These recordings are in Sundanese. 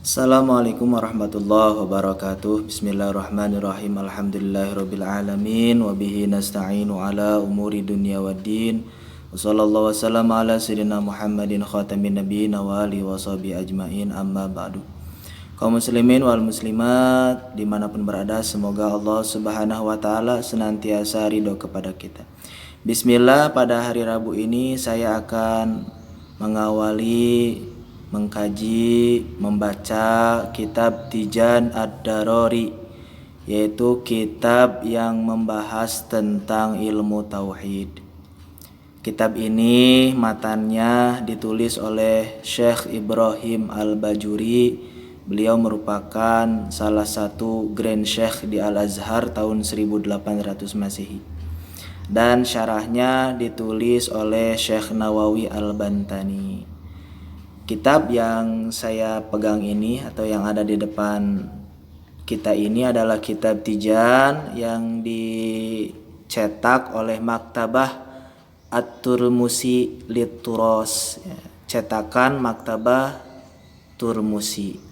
Assalamualaikum warahmatullahi wabarakatuh. Bismillahirrahmanirrahim. Alhamdulillahirabbil alamin wa bihi nasta'inu ala umuri dunya waddin. Wa sallallahu wasallam ala sayyidina Muhammadin khatamin nabiyyin wa alihi washabihi ajmain. Amma ba'du. Kaum muslimin wal muslimat dimanapun berada, semoga Allah Subhanahu wa taala senantiasa ridho kepada kita. Bismillah, pada hari Rabu ini saya akan mengawali mengkaji, membaca kitab Tijan Ad-Darori, yaitu kitab yang membahas tentang ilmu tauhid. Kitab ini matannya ditulis oleh Syekh Ibrahim Al-Bajuri. Beliau merupakan salah satu Grand Syekh di Al-Azhar tahun 1800 Masehi. Dan syarahnya ditulis oleh Syekh Nawawi Al-Bantani. Kitab yang saya pegang ini atau yang ada di depan kita ini adalah kitab Tijan yang dicetak oleh Maktabah At-Turmusi Lituros, cetakan Maktabah Turmusi.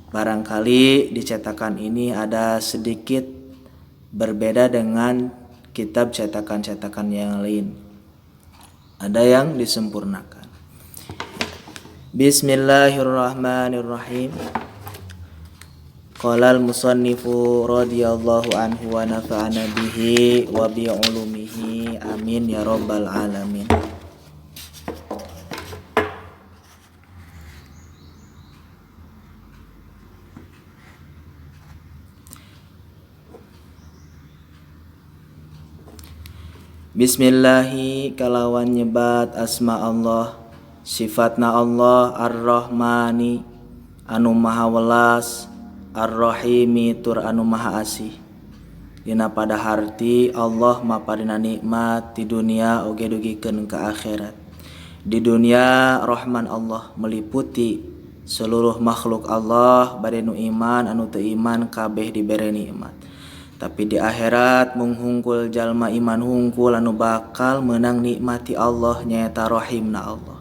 Barangkali di cetakan ini ada sedikit berbeda dengan kitab cetakan-cetakan yang lain. Ada yang disempurnakan. Bismillahirrahmanirrahim. Qala al-musannifu radhiyallahu anhu wa nafa'ana bihi wa bi ulumihi amin ya rabbal alamin. Bismillahi kalawan nyebat asma Allah, sifatna Allah Ar-Rahmani anu maha welas, Ar-Rahimi tur anu maha asih. Dina pada harti Allah maparina nikmat di dunia oge dugikeun ka akhirat. Di dunia Rahman Allah meliputi seluruh makhluk Allah, bade nu iman anu teu iman kabeh dibere nikmat. Tapi di akhirat mung hungkul jalma iman hungkul anu bakal meunang nikmati Allah nyaeta rahimna Allah.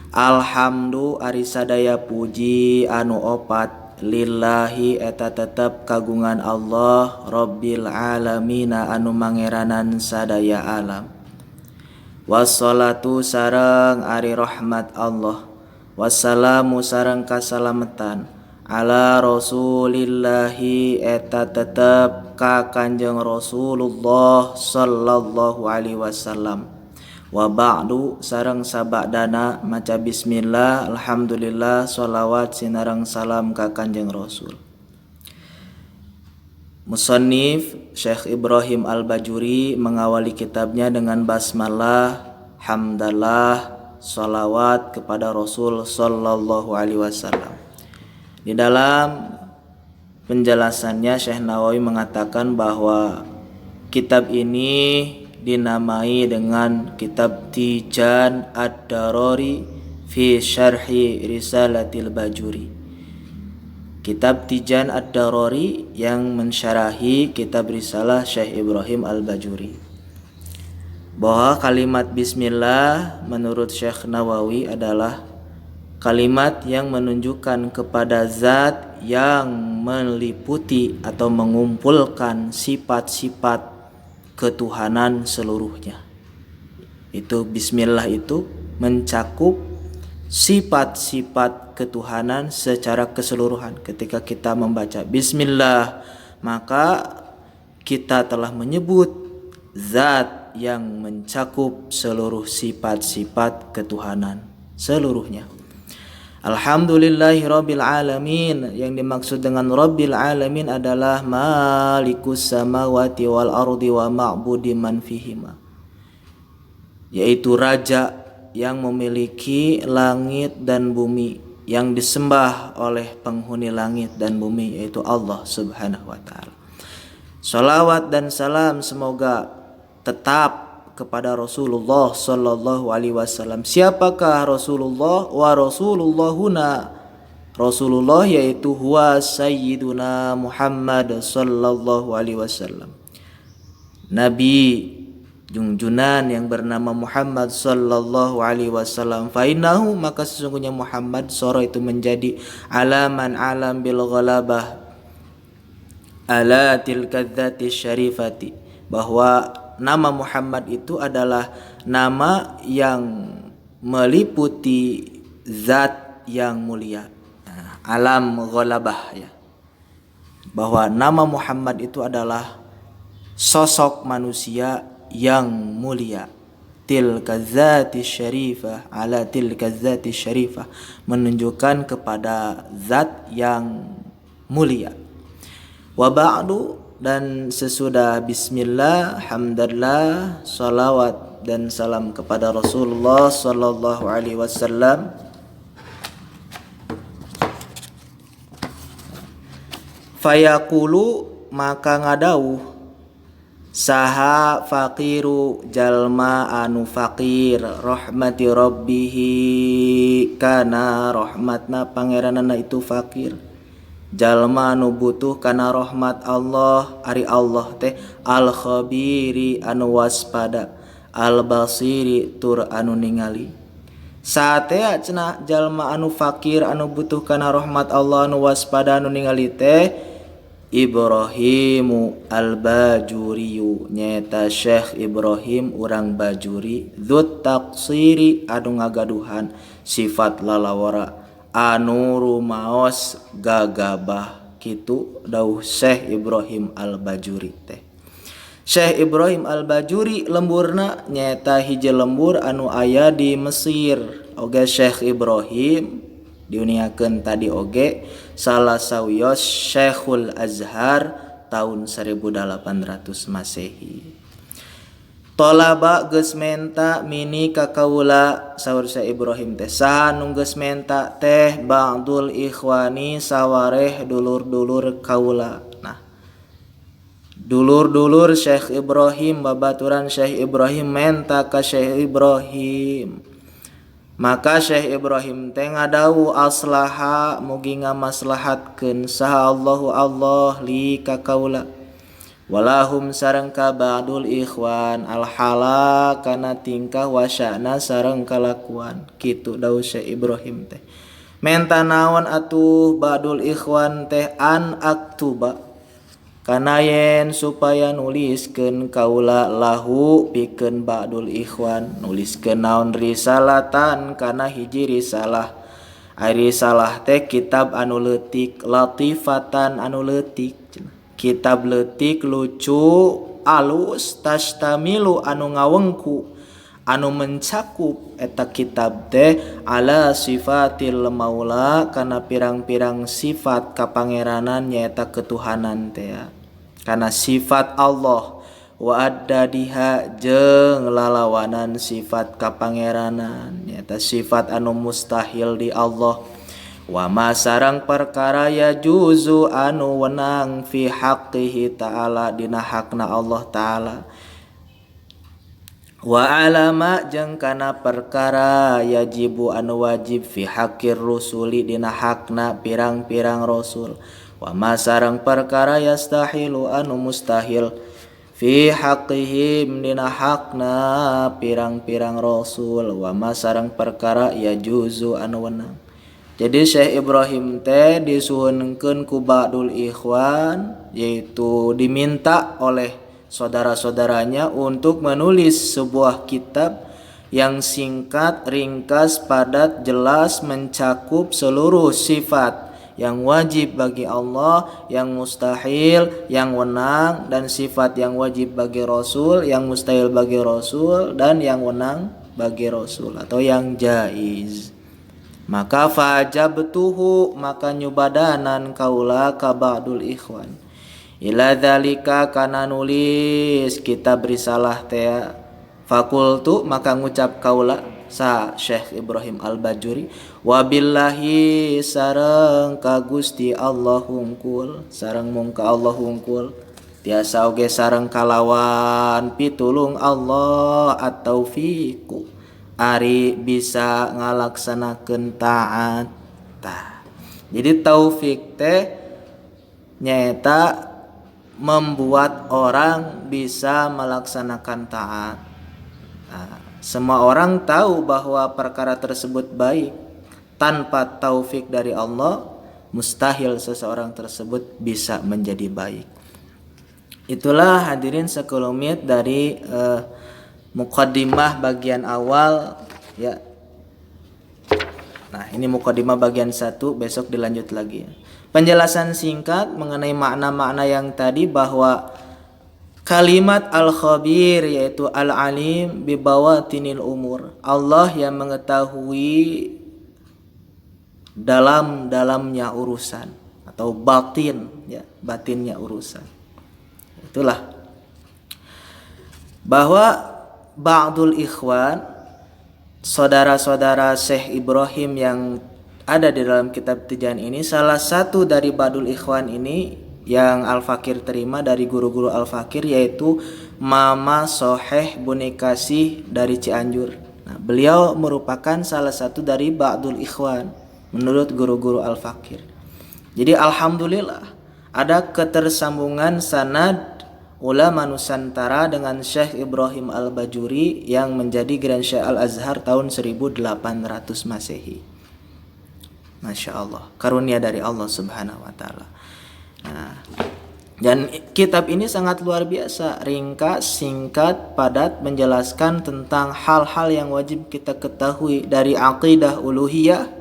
Alhamdu ari sadaya puji anu opat lillahi eta tetep kagungan Allah Rabbil alamina anu mangeranan sadaya alam. Wassalatu sareng ari rahmat Allah, wassalamu sareng kasalametan ala rasulillahi eta tetep ka Kanjeng Rasulullah sallallahu alaihi wasallam. Wa ba'du sareng sabadana maca bismillah alhamdulillah sholawat sinareng salam ka Kanjeng Rasul. Musannif Syekh Ibrahim Al-Bajuri mengawali kitabnya dengan basmalah, hamdalah, sholawat kepada Rasul sallallahu alaihi wasallam. Di dalam penjelasannya Syekh Nawawi mengatakan bahwa kitab ini dinamai dengan kitab Tijan Ad-Darori fi Syarhi Risalatil Bajuri. Kitab Tijan Ad-Darori yang mensyarahi kitab Risalah Syekh Ibrahim Al-Bajuri. Bahwa kalimat bismillah menurut Syekh Nawawi adalah kalimat yang menunjukkan kepada zat yang meliputi atau mengumpulkan sifat-sifat ketuhanan seluruhnya. Itu bismillah itu mencakup sifat-sifat ketuhanan secara keseluruhan. Ketika kita membaca bismillah, maka kita telah menyebut zat yang mencakup seluruh sifat-sifat ketuhanan seluruhnya. Alhamdulillahirabbil alamin. Yang dimaksud dengan rabbil alamin adalah malikus samawati wal ardi wa ma'budi man fihima, yaitu raja yang memiliki langit dan bumi, yang disembah oleh penghuni langit dan bumi, yaitu Allah Subhanahu wa taala. Salawat dan salam semoga tetap kepada Rasulullah sallallahu alaihi wasallam. Siapakah Rasulullah? Wa Rasulullahuna, Rasulullah yaitu huwa sayyiduna Muhammad sallallahu alaihi wasallam, nabi Jungjunan yang bernama Muhammad sallallahu alaihi wasallam. Fa innahu maka sesungguhnya Muhammad soro itu menjadi alaman alam bil ghalabah ala tilka dzati syarifati, bahwa nama Muhammad itu adalah nama yang meliputi zat yang mulia. Nah, alam ghalabah ya, bahwa nama Muhammad itu adalah sosok manusia yang mulia. Tilka dzati syarifah, ala tilka dzati syarifah, menunjukkan kepada zat yang mulia. Wa ba'du, dan sesudah bismillah, hamdalillah, salawat dan salam kepada Rasulullah sallallahu alaihi wasallam. Fayaqulu maka ngadauh saha faqiru jalma anu faqir rahmati rabbihi kana rahmatna pangeranana itu faqir, jalma anu butuh kana rahmat Allah, ari Allah teh al khabiri anu waspada, al basiri tur anu ningali. Satea cenah jalma anu fakir anu butuh kana rahmat Allah anu waspada anu ningali teh Ibrahimu al-Bajuriyu, nyata Syekh Ibrahim urang Bajuri, dzut taqsiri anu ngagaduhan sifat lalawara anu rumaos gagabah, kitu dauh Syekh Ibrahim al-Bajuri teh. Syekh Ibrahim al-Bajuri lemburna nyata hiji lembur anu aya di Mesir. Oge Syekh Ibrahim diuniakeun tadi oge salah sawios Syekhul Azhar tahun 1800 Masehi. Tolaba geus menta mini ka kaula saur Syekh Ibrahim teh, saha nu geus menta teh ba'dul ikhwani sawareh dulur-dulur kaula. Nah, dulur-dulur Syekh Ibrahim, babaturan Syekh Ibrahim menta ka Syekh Ibrahim. Maka Syekh Ibrahim teh ngadau aslaha mugi ngamaslahatkeun saha Allahu Allah li ka kaula walahum sareng ka ba'dul ikhwan alhala kana tingkah wasyana sareng kalakuan, kitu dawuh Syekh Ibrahim teh. Menta naon atuh ba'dul ikhwan teh an aktuba kana yen supaya nuliskeun kaula lahu pikeun ba'dul ikhwan, nuliskeun naon risalatan kana hiji risalah. Ari risalah teh kitab anu leutik, latifatan anu leutik, kitab leutik lucu alus, tastamilu anu ngawengku anu mencakup eta kitab teh ala sifatil maula kana pirang-pirang sifat kapangeranan nyaeta ketuhanan teh, kana sifat Allah wa addadiha jeung lalawanan sifat kapangeranan nyaeta sifat anu mustahil di Allah, wa ma sareng perkara ya juzu anu wenang fi haqqihi ta'ala dina hakna Allah ta'ala, wa alama jeung kana perkara yajibu anu wajib fi haqqir rusuli dina hakna pirang-pirang rasul, wa ma sareng perkara yastahilu anu mustahil fi haqqihim dina hakna pirang-pirang rasul, wa ma sareng perkara yajuzu anu wenang. Jadi Syekh Ibrahim teh disuhunkeun ku ba'dul ikhwan, yaitu diminta oleh saudara-saudaranya untuk menulis sebuah kitab yang singkat, ringkas, padat, jelas, mencakup seluruh sifat yang wajib bagi Allah, yang mustahil, yang wenang, dan sifat yang wajib bagi Rasul, yang mustahil bagi Rasul, dan yang wenang bagi Rasul atau yang jaiz. Maka fajabtuhu maka nyubadanan kaula ka ba'dul ikhwan ila dzalika kana nulis kitab risalah teh. Fakultu maka ngucap kaula sa Syekh Ibrahim Al-Bajuri wabillahi sareng ka Gusti Allah hungkul, sareng mung ka Allah hungkul, tiasa oge sareng kalawan pitulung Allah at-taufiqu ari bisa ngalaksanakeun taat. Tah, jadi taufik teh nyaeta membuat orang bisa melaksanakan taat. Nah, semua orang tahu bahwa perkara tersebut baik. Tanpa taufik dari Allah, mustahil seseorang tersebut bisa menjadi baik. Itulah hadirin sekelumit dari muqaddimah bagian awal ya. Nah, ini muqaddimah bagian 1, besok dilanjut lagi. Penjelasan singkat mengenai makna-makna yang tadi, bahwa kalimat al-khabir yaitu al-alim bibawatinil umur, Allah yang mengetahui dalam-dalamnya urusan atau batin ya, batinnya urusan. Itulah bahwa ba'dul ikhwan, saudara-saudara Syekh Ibrahim yang ada di dalam kitab Tijan ini, salah satu dari ba'dul ikhwan ini yang Al-Fakir terima dari guru-guru Al-Fakir, yaitu Mama Soheh Bunikasih dari Cianjur. Nah, beliau merupakan salah satu dari ba'dul ikhwan menurut guru-guru Al-Fakir. Jadi alhamdulillah ada ketersambungan sanad ulama Nusantara dengan Syekh Ibrahim Al-Bajuri yang menjadi Grand Syekh Al-Azhar tahun 1800 Masehi. Masya Allah, karunia dari Allah Subhanahu wa Ta'ala. Nah, dan kitab ini sangat luar biasa, ringkas, singkat, padat, menjelaskan tentang hal-hal yang wajib kita ketahui dari aqidah uluhiyah,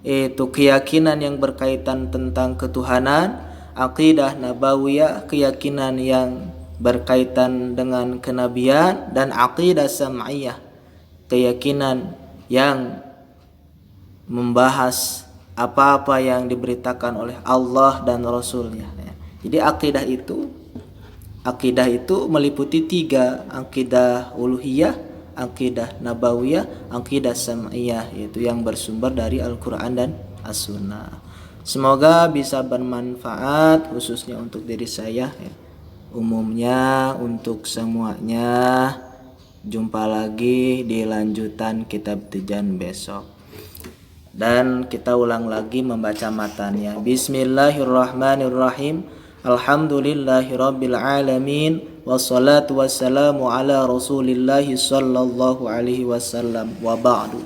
yaitu keyakinan yang berkaitan tentang ketuhanan, aqidah nabawiyah, keyakinan yang berkaitan dengan kenabian, dan aqidah sam'iyah, keyakinan yang membahas apa-apa yang diberitakan oleh Allah dan Rasulnya. Jadi akidah itu meliputi tiga, akidah uluhiyah, akidah nabawiyah, akidah sam'iyah, yaitu yang bersumber dari Al-Quran dan As-Sunnah. Semoga bisa bermanfaat khususnya untuk diri saya ya. Umumnya untuk semuanya. Jumpa lagi di lanjutan kitab Tijan besok. Dan kita ulang lagi membaca matanya. Bismillahirrahmanirrahim. Alhamdulillahirabbil alamin wassalatu wassalamu ala rasulillahi sallallahu alaihi wasallam wa ba'du.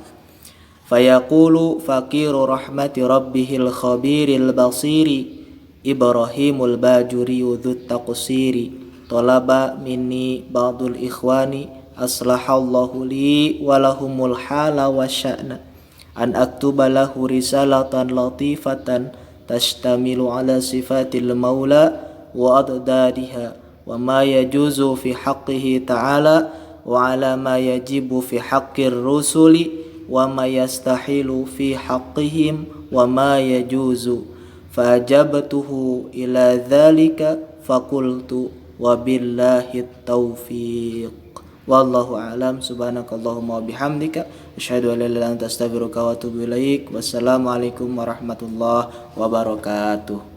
Fayaqulu faqiru rahmati rabbihil khabiril basiri Ibrahimul Bajuri dzut taqsiri talaba minni ba'dul ikhwani aslahallahu li wa lahumul hala wa sya'na an aktuba lahu risalatan latifatan tashtamilu ala sifatil maula wa adadadiha wa ma yajuzu fi haqqihi ta'ala wa ala ma yajibu fi haqqir rusuli wa ma yastahilu fi haqqihim wa ma yajuzu fajabtuhu ila dhalika faqultu wa billahi taufiq. Wallahu a'lam. Subhanakallahumma wa bihamdika asyhadu an la ilaha illa anta astaghfiruka wa atubu ilaik. Wassalamualaikum warahmatullahi wabarakatuh.